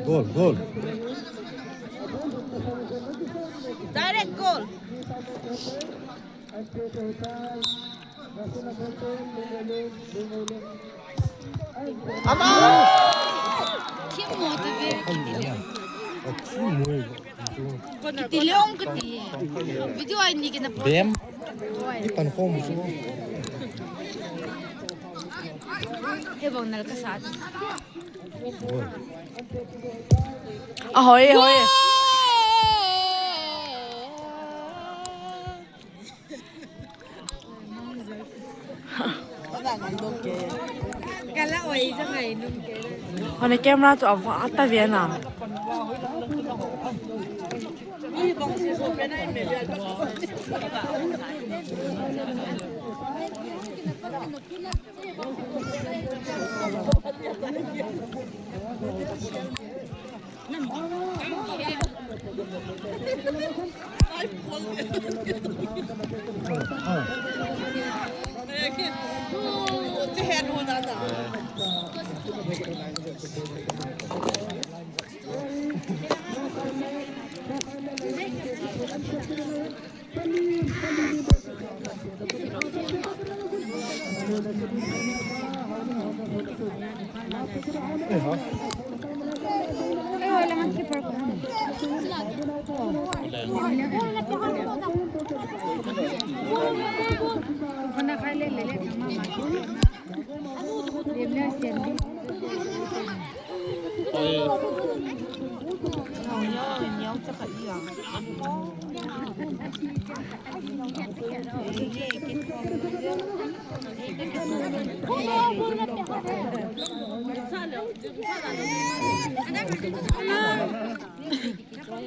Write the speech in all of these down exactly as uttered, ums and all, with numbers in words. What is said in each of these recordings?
Goal, goal. Direct goal. Ama! Kim mo ta ve. Kim mo. Kiti leong kiti. Video ai ni kina po. Bem. Oi. Ipan khom su. He bang nal ka sa. Oi. Ahoi, ahoi. Kala oi jang ai num ke. Hone camera chu ava ta ve na.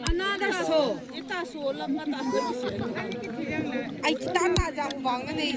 Another show. Ai, kita ta jang vang na nei.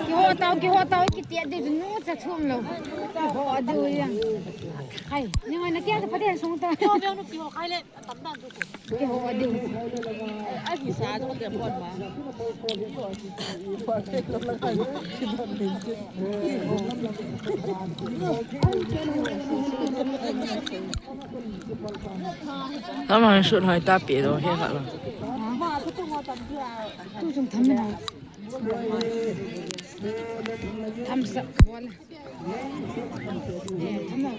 Kiho tau, kiho tau, kiti adi nu cha thum lo. Kiho adi u yang. Hai, ni ngai na kia cha pati sung ta. Kiho, kiho, kiho, khai le. Kiho adi u. Ai, kisa to te pon ma. Tama shoot hoi ta pe do he kha la. Tu chung tham na. Tham sa bol. Eh, tham na.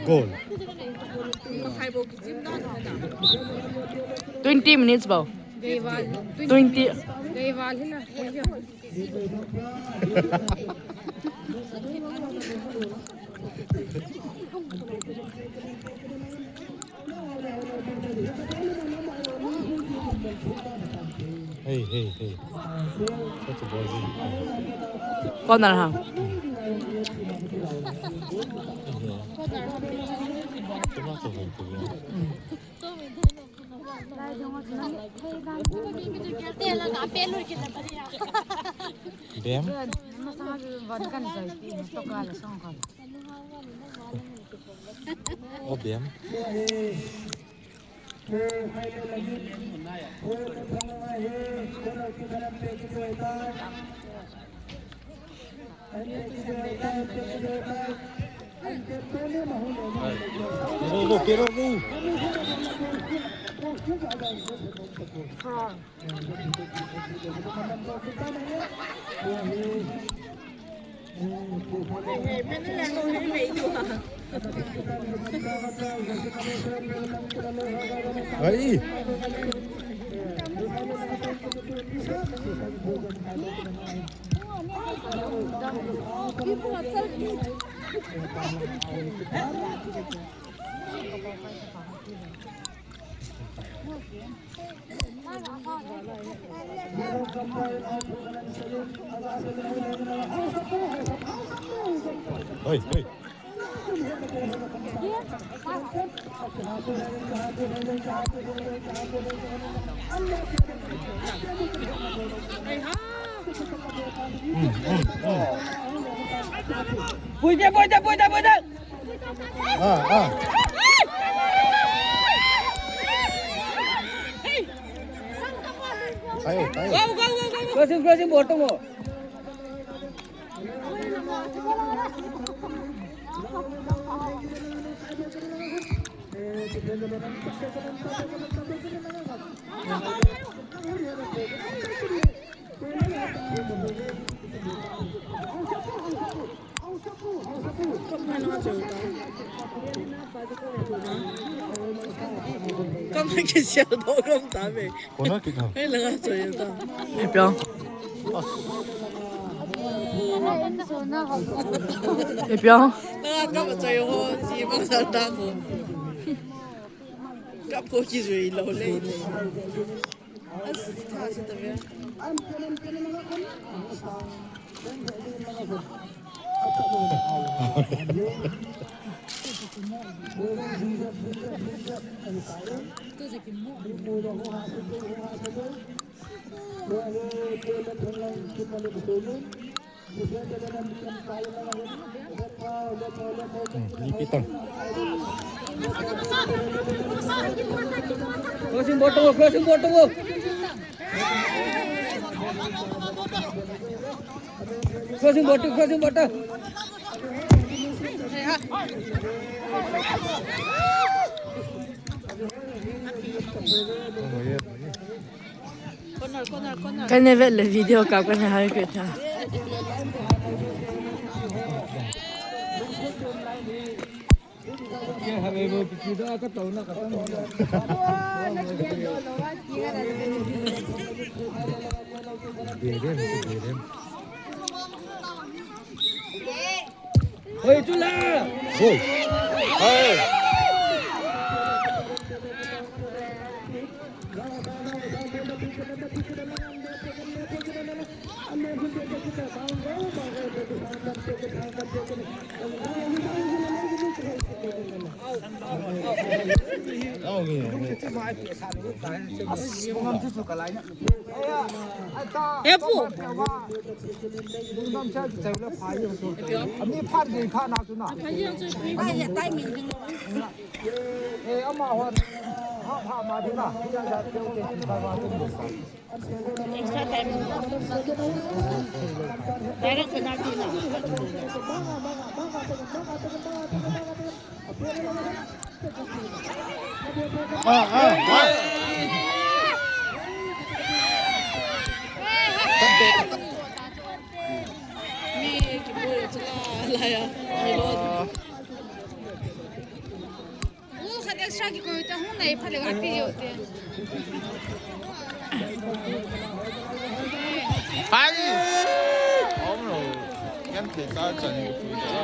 Goal. Twenty minutes bou. Twenty. Hey, hey, hey. That's a boy. Corner ha. Bem. O bem. Go, go, go, go. Aí. Hei, hei. Push dia, push dia, push dia, push dia. Ah, ah. Tayo, tayo. Go, go, go, go, go. Crossing, crossing, bottom mo. Kam kisial do kam ta me. Kona kita. Hei, langa choi ta. Hei, piang. Hei, piang. Langa kam choi ho, si bang sa ta ko. Kam ko kijui lo le. As, tha si ta ve. Hmm, ipitang. Crossing bottom, crossing bottom. Crossing bottom, crossing bottom. Corner, corner, corner. Kana vet le video kap kana hai kit tha. Hoi, chula! Hoi! Hoi! He pu. Extra time. Direct penalty na. Ah, ah, ah. Mi kibol chala laya. Mi lo. Wo khat extra kikoi ta hung nai pha le ga pi yo te. Ai! Om lo. Yan the ta chan ni pui ta.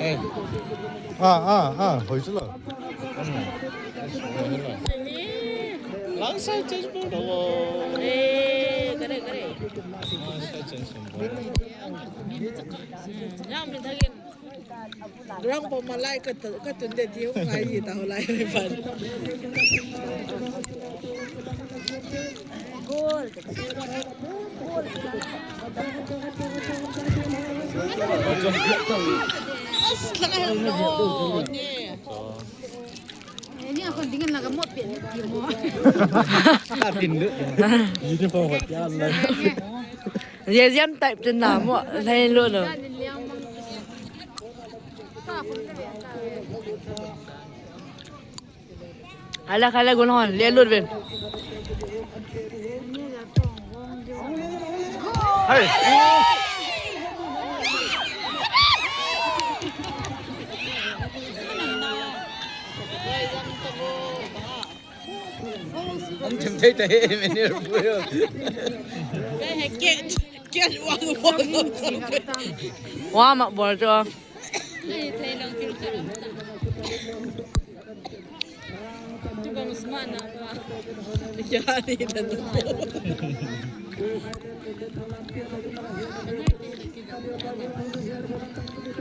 Eh. Ah, ah, ah, hoisila. Langsai change bol daw. Eh, kare, kare. Langsai change bol. Hmm, yang bin thagin. Ground po malai ka tu, ka tun de ti hung ngai hi ta ho lai ri pan. Goal. As, laka hel no. Ni. Eh, ni ako dingin naga mo pin ni mo. Atin do. Uniform hot ya Allah. Ye jam type tu na mo, lai lo lo. Hala, hala, gun hon, le lut ven. Hey. Ang chim thei ta he, men ni pu yo. Ke, ke, wa mo. Wa ma bol cho.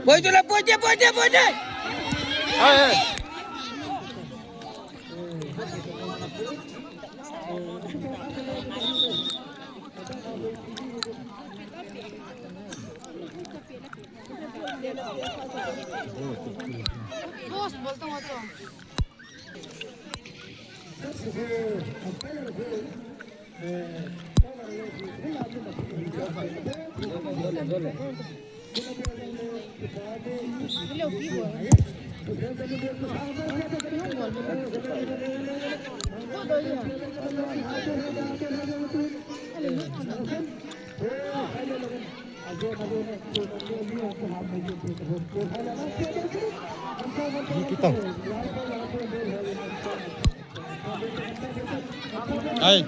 Boi tu la, boi dia, boi dia, boi dia. Hai, hai. Ai.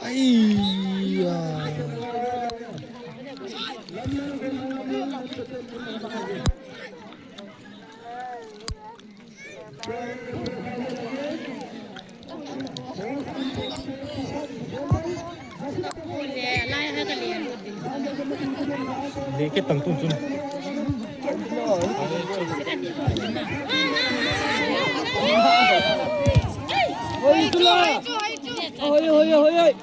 Aiya. Leke tang tun tun. Hoi, tula. Hoi, hoi, hoi, hoi.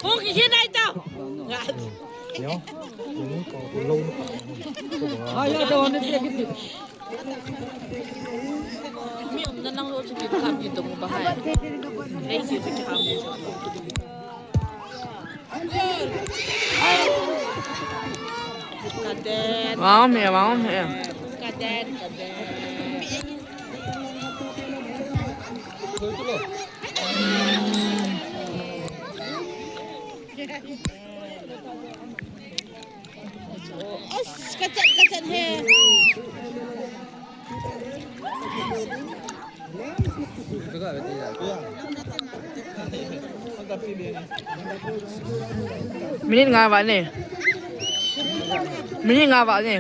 Hung ki hin ai tau. Ai, ai, tau, ne, ne, ne. Mi umna nang lo chu ki kham hi dong ba hai. Lei si chu ki kham. Kaden. Wow, me, wow, me. Kaden, kaden. As, kachat, kachat he. Minute nga val ne. Minute nga val ne.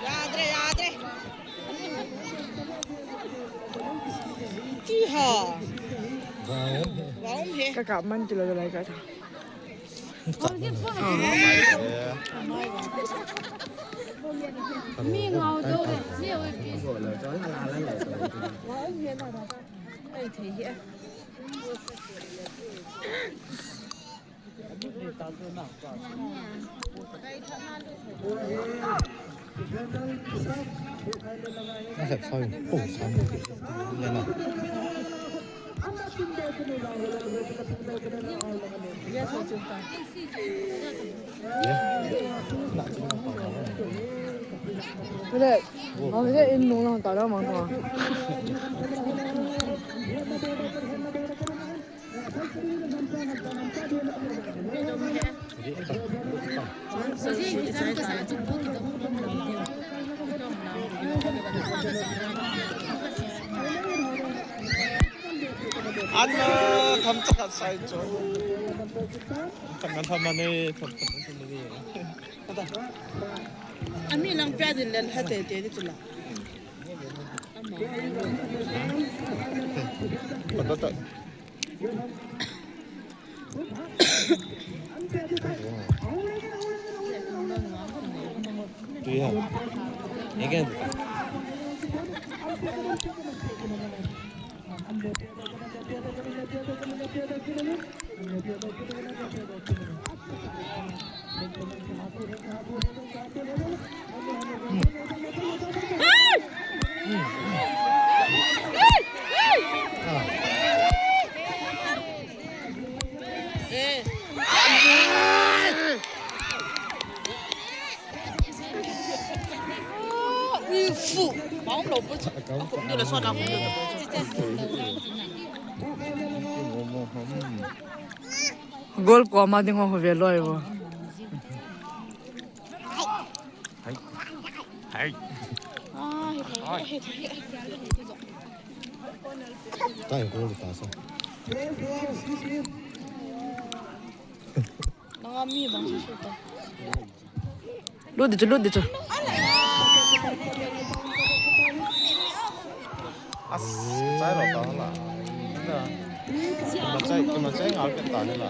Yadre, yadre. Ti ha. Wow. Wow he. Ka ka man ti lo lai ka tha. Mi ngau do le. Ai thei he. Nasep sao yung pung sao yung pung. Yan na. Yan. Hile, ma hile in nung lang ta la mang ta. Anna, tham chakhat sai chu. Tham tham mane, tham tham mane. Ami lang pia din len ha te te ni chu la. Ama. Patata. Do you have? Again. Goal koma ding ho ve loi vo. Hai. Hai. Tai goal ta sa. Nang ami bang si suta. Lut di chu, lut di chu. As, chai lo ta la. Kima chai, kima chai ngal ke ta la.